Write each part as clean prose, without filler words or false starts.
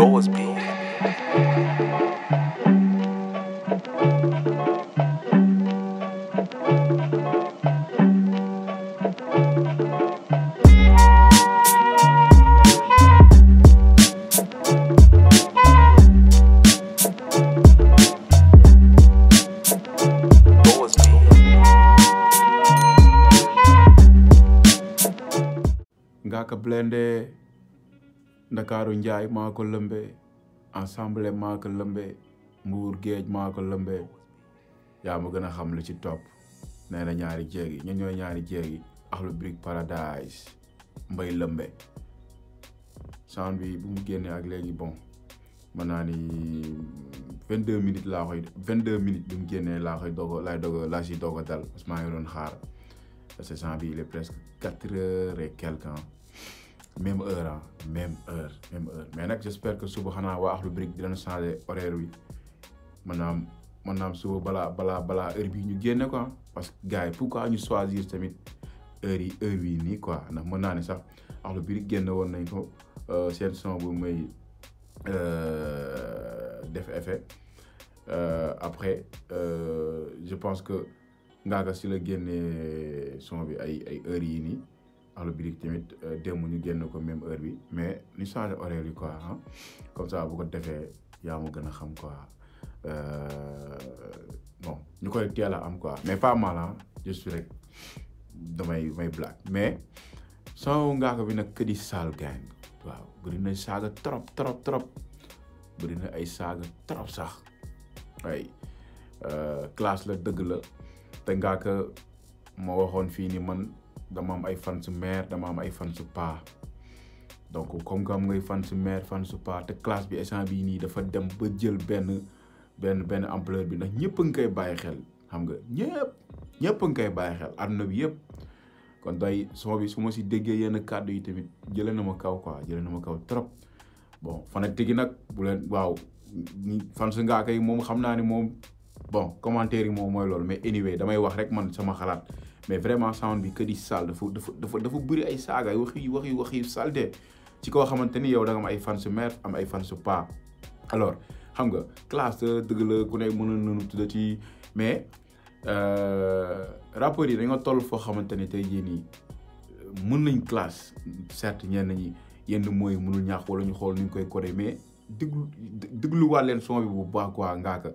Doors be. Ngaaka Blindé Ndakaaru Njaay maa ko lëmbe ensemble maa ko lëmbe Mbuur Géej maa ko lëmbe yaa ma gën a xam lu ci topp nee na ñaari jéegi ñun ñooy ñaari jéegi Akhlou Douche Paraday mbay lëmbe sound bi bu mu génnee ak léegi bon mën naa ni 22 minutes laa koy 22 minutes bi mu génnee laa si doog a dal parce que maa ngi doon xaar parce que sound bi il est presque 4 heures et quelques même heure même heure mais nag j'espère que suba xanaa waa Akhlou Douche dinañ changer horaire bi maanaam suba balaa heure bi ñu génne quoi parce que gars yi pourquoi ñu choisir tamit heure yi nii quoi ndax mën naa ne sax Akhlou Douche génne woon nañ ko seen son bu may def effet après je pense que Ngaaka si la génnee son bi ay heures yi nii Akhlou Douche tamit démb ñu génn ko même heure bi mais ñu changé horaire yi quoi ah comme ça bu ko defee yaa ma gën a xam quoi bon ñu koy teel a am quoi mais pas mal ah juste rek damay blague mais son Ngaaka bi nag que di saal gang waaw bëri na saaga trop bëri na ay saaga trop sax ay classe la dëgg la te Ngaaka moo waxoon fii ni man dama am ay fan su mère dama am ay fan su paa donc comme que am ngay fan su mère fan su paa te classe bi instant bii nii dafa dem ba jël benn ampleur bi ndax ñëpp a ngi koy bàyyi xel xam nga ñëpp a ngi koy bàyyi xel àdduna bi yëpp kon day son bi su ma si déggee yenn kàddu yi tamit jëlee na ma kaw quoi jëlee na ma kaw trop bon fanatique yi nag bu leen waaw fan su Ngaaka yi moom xam naa ni moom bon commentaire yi moom mooy loolu mais anyway damay wax rek man sama xalaat mais vraiment sound bi que di sal dafa bëri ay saaga ay wax yu salte ci koo xamante ni yow da nga am ay fan su mère am ay fan su pa alors xam nga classe dëgg la ku ne mën nañu tudda ci mais rappeurs yi dañoo toll foo xamante ni tey jii nii mën nañ classe certes ñenn ñi yenn mooy mënul ñaax wala ñu xool nuñ koy codé mais dégluwaat leen son bi bu baax quoi Ngaaka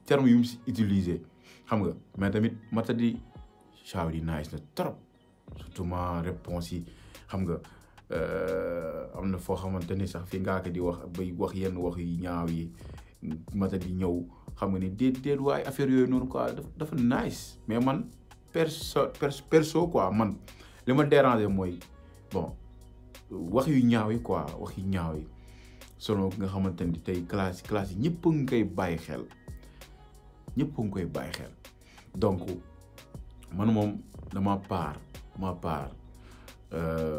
terme yu mu si utiliser xam nga mais tamit matadi chaaw di nice na trop surtout ma réponse yi xam nga am na foo xamante ni sax fi Ngaaka di wax bay wax yenn wax yu ñaaw yi matadi ñëw xam nga ni déet waaye affaire yooyu noonu quoi dafa nice mais man perso quoi man li ma déranger mooy bon wax yu ñaaw yi quoi wax yu ñaaw yi selon nga xamante ni tey classe yi ñëpp a ngi koy bàyyi xel donc man moom dama paar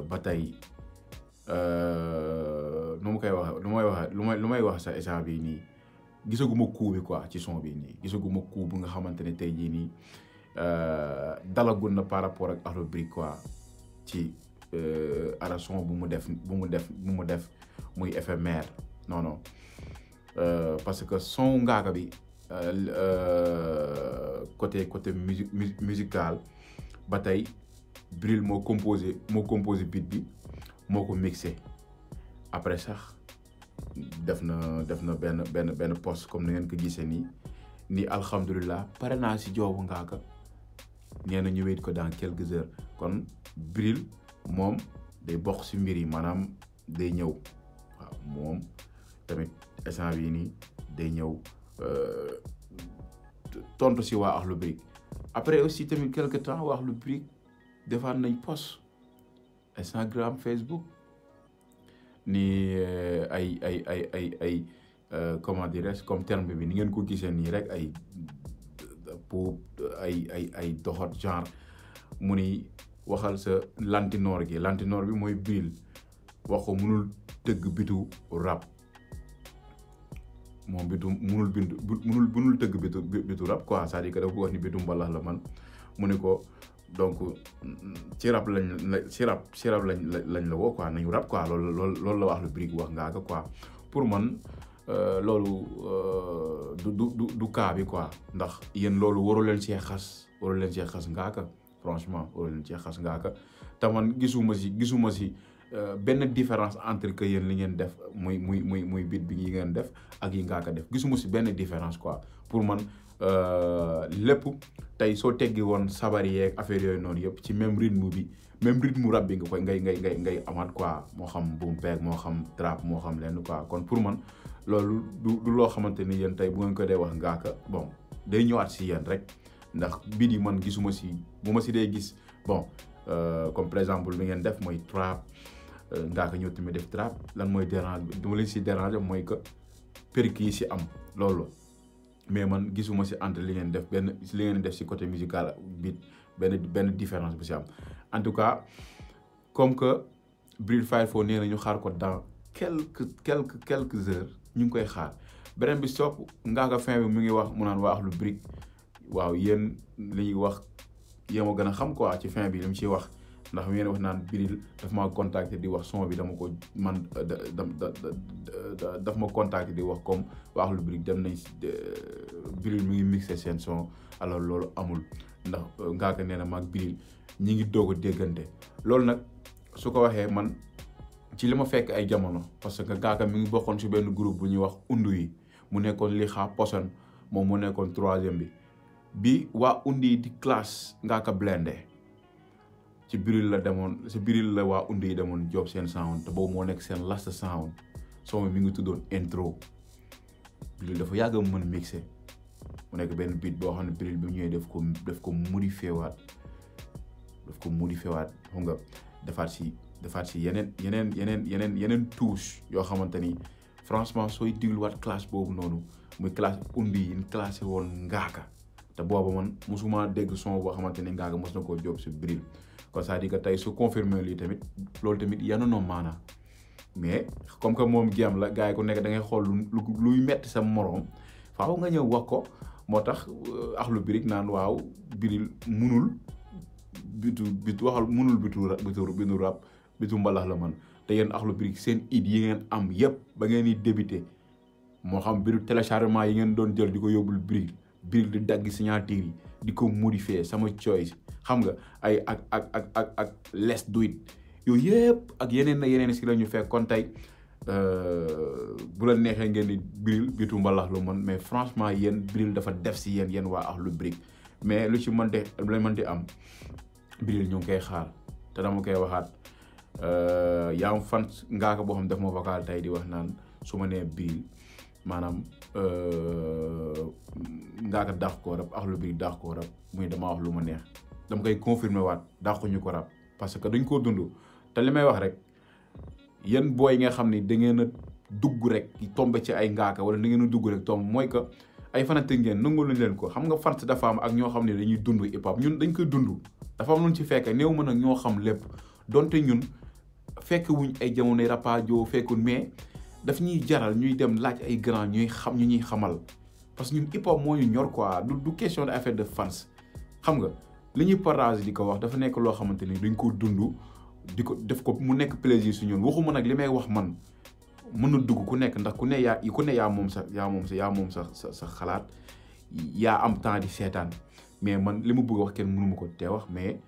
ba tey lu may wax sa instant bii nii gisaguma coup bi quoi ci son bi nii gisaguma coup bu nga xamante ne tey jii nii dalagul na par rapport ak Akhlou Douche quoi ci ara son bu mu def muy éphémère non parce que son Ngaaka bi côté musical ba tey Bril moo composé beat bi moo ko mixé après sax def na benn post comme ni ngeen ko gisee ni alhamdulilah pare naa si joobu Ngaaka nee na ñu wéet ko dans quelques heures kon Bril moom day bokk si mbir yi maanaam day ñëw waaw moom tamit instant bii nii day ñëw tontu si waa Akhlou Douche après aussi tamit quelque temps waa Akhlou Douche defaat nañ post Instagram Facebook ni ay comment dirais-je comme terme bi ni ngeen ko gisee nii rek ay doxat genre mu ni waxal sa lantinoor bi mooy Bril wax ko mënul tëgg bitu rap moom bitu mënul tëgg bitu rap quoi c'est-à-dire que dafa wax ni bitu mbalax la man mu ne ko donc ci rap lañ la woo quoi nañu rap quoi loolu la wax lu Brick wax Ngaaka quoi pour man loolu du cas bi quoi ndax yéen loolu waru leen cee xas Ngaaka franchement waru leen cee xas Ngaaka te man gisuma si benn différence entre que yéen li ngeen def muy bit bi yi ngeen def ak yi Ngaaka def gisuma si benn différence quoi pour man lépp tey soo teggi woon sabar yeeg affaire yooyu noonu yëpp ci même rythme rap bi nga koy ngay amaat quoi moo xam boom bap moo xam trap moo xam lenn quoi kon pour man loolu du loo xamante ni yéen tey bu ngeen ko dee wax Ngaaka bon day ñëwaat si yéen rek ndax bit yi man gisuma si bu ma si dee gis bon comme par exemple bi ngeen def mooy trap Ngaaka ñëw tamit def trap lan mooy dérange dama leen si déranger mooy que perk yi si am loolu mais man gisuma si entre li ngeen def si côté musical beat benn différence bu si am en tout cas comme que Bril Fight Fo nee na ñu xaar ko dans quelques heures ñu ngi koy xaar beneen bi sopp Ngaaka fin bi mu ngi wax mu naan waa Akhlou Brick waaw yéen li ñuy wax yéen a gën a xam quoi ci fin bi li mu ciy wax ndax mu ngeen wax naan Bril daf ma contacté di wax son bi dama ko man daf ma contacté di wax comme waa Akhlou Brick dem nañ Bril mu ngi mixé seen son alors loolu amul ndax Ngaaka nee na maag Bril ñi ngi doog a déggante loolu nag su ko waxee man ci li ma fekk ay jamono parce que Ngaaka mi ngi bokkoon si benn groupe bu ñuy wax undu yi mu nekkoon li xaa poson moom mu nekkoon 3e bi waa undi yi di classe Ngaaka Blindé ci Bril la demoon si Bril la waa undi yi demoon job seen sound te boobu moo nekk seen last sound son mi ngi tuddoon intro Bril dafa yàgg a mën mixé mu nekk benn beat boo xam ne Bril bi mu ñëwee daf ko modifié waat xam nga defaat si yeneen touche yoo xamante ni franchement sooy digluwaat classe boobu noonu muy classe undi yi ñu classé woon Ngaaka te booba man musuma dégg son boo xamante ni Ngaaka mos na koo job si Bril kon c'est-à-dire que tey su confirmé lii tamit loolu tamit yanoo maana mais comme que moom géem la gars yi ku nekk da ngay xool luy metti sa morom faaw nga ñëw wax ko moo tax Akhlou Brick naan waaw Bril munul bitu rap bitu mbalax la man te yéen Akhlou Brick seen it yi ngeen am yëpp ba ngeen di débuté moo xam biru téléchargement yi ngeen doon jël di ko yóbbul Bril di dagg signature yi di ko modifier sama choice xam nga ay ak let's do it yooyu yëpp ak yeneen si la ñu fekk kon tey bu la neexee ngeen di Bril bitu mbalax lu man mais franchement yéen Bril dafa def si yéen waa Akhlou Brick mais lu ci mënti am Bril ñu ngi koy xaar te dama koy waxaat yaa am fan Ngaaka boo xam def ma vocal tey di wax naan su ma nee Bril maanaam Ngaaka dàq ko rap Akhlou Brick dàq ko rap muy dama wax lu ma neex dama koy confirmer waat dàquñu ko rap parce que dañ koo dund te li may wax rek yéen booy nga xam ni da ngeen a dugg rek tombe ci ay Ngaaka wala da ngeen a dugg rek tombe mooy que ay fanate ngeen nangu luñ leen ko xam nga fans dafa am ak ñoo xam ne dañuy dund hip hop ñun dañ koy dund dafa am luñ ci fekk néew mën ak ñoo xam lépp donte ñun fekk wuñ ay jamonoy rapajo fekkul mais daf ñuy jaral ñuy dem laaj ay grand ñuy xam ñu ñuy xamal parce que ñun hip hop moo ñu ñor quoi du question de affaire de fans xam nga li ñuy partage di ko wax dafa nekk loo xamante ni dañ ko dund di ko def ko mu nekk plaisir su ñun waxuma nag li may wax man mën na dugg ku nekk ndax ku ne yaa moom sa xalaat yaa am temps di seetaan mais man li ma bëgg a wax kenn mënu ma ko tee wax mais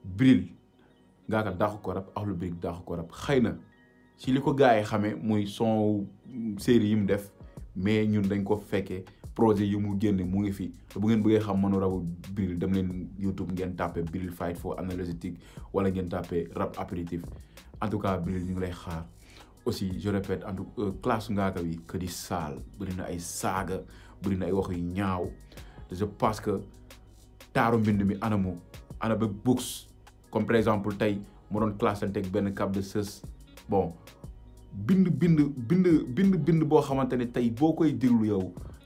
Bril Ngaaka dàqu ko rap Akhlou Brick dàqu ko rap xëy na si li ko gars yi xamee muy son série yi mu def mais ñun dañ ko fekkee projet yi mu génne mu ngi fi te bu ngeen bëggee xam mënu rabu Bril dem leen YouTube ngeen tapé Bril Fight Fo analytique wala ngeen tapé rap apéritif en tout cas Bril ñu ngi lay xaar aussi je répète en tout classe Ngaaka bi que di saal bëri na ay saaga bëri na ay wax yu ñaaw je pense que taaru mbind mi ana ba books comme par exemple tey mu doon classe teg benn cap de sës bon bind boo xamante ne tey boo koy déglu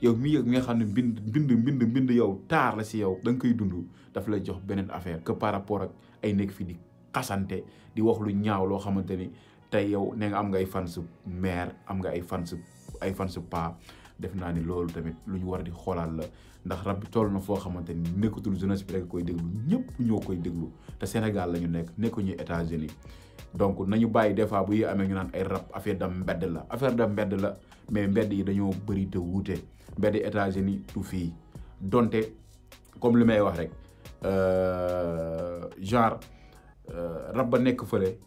yow mi nga xam ne bind yow taar la si yow da nga koy dund daf lay jox beneen affaire que par rapport ak ay nekk fi di xasante di wax lu ñaaw loo xamante ni tey yow ne nga am nga ay fans mère am nga ay fans pa def naa ni loolu tamit lu ñu war di xoolaat la ndax rap bi toll na foo xamante ni nekkatul jeunesse bi rek koy déglu ñëpp ñoo koy déglu te Sénégal la ñu nekkuñu États-Unis donc nañu bàyyi des fois bu yi amee ñu naan ay rap affaire de mbedd la affaire de mbedd la mais mbedd yi dañoo bëri te wuute mbedd États-Unis du fii donte comme li may wax rek genre rap ba nekk fële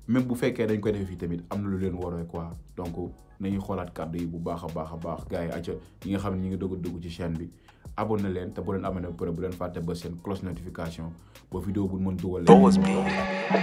même bu fekkee dañ koy defee fii tamit am na lu leen waree quoi donc nañuy xoolaat kàddu yi bu baax a baax gars yi acca ñi nga xam ne ñi ngi dugg ci chaîne bi abonné leen te bu leen abonné ba pare bu leen fàtte ba seen cloche notification ba vidéo bu mën dugal leen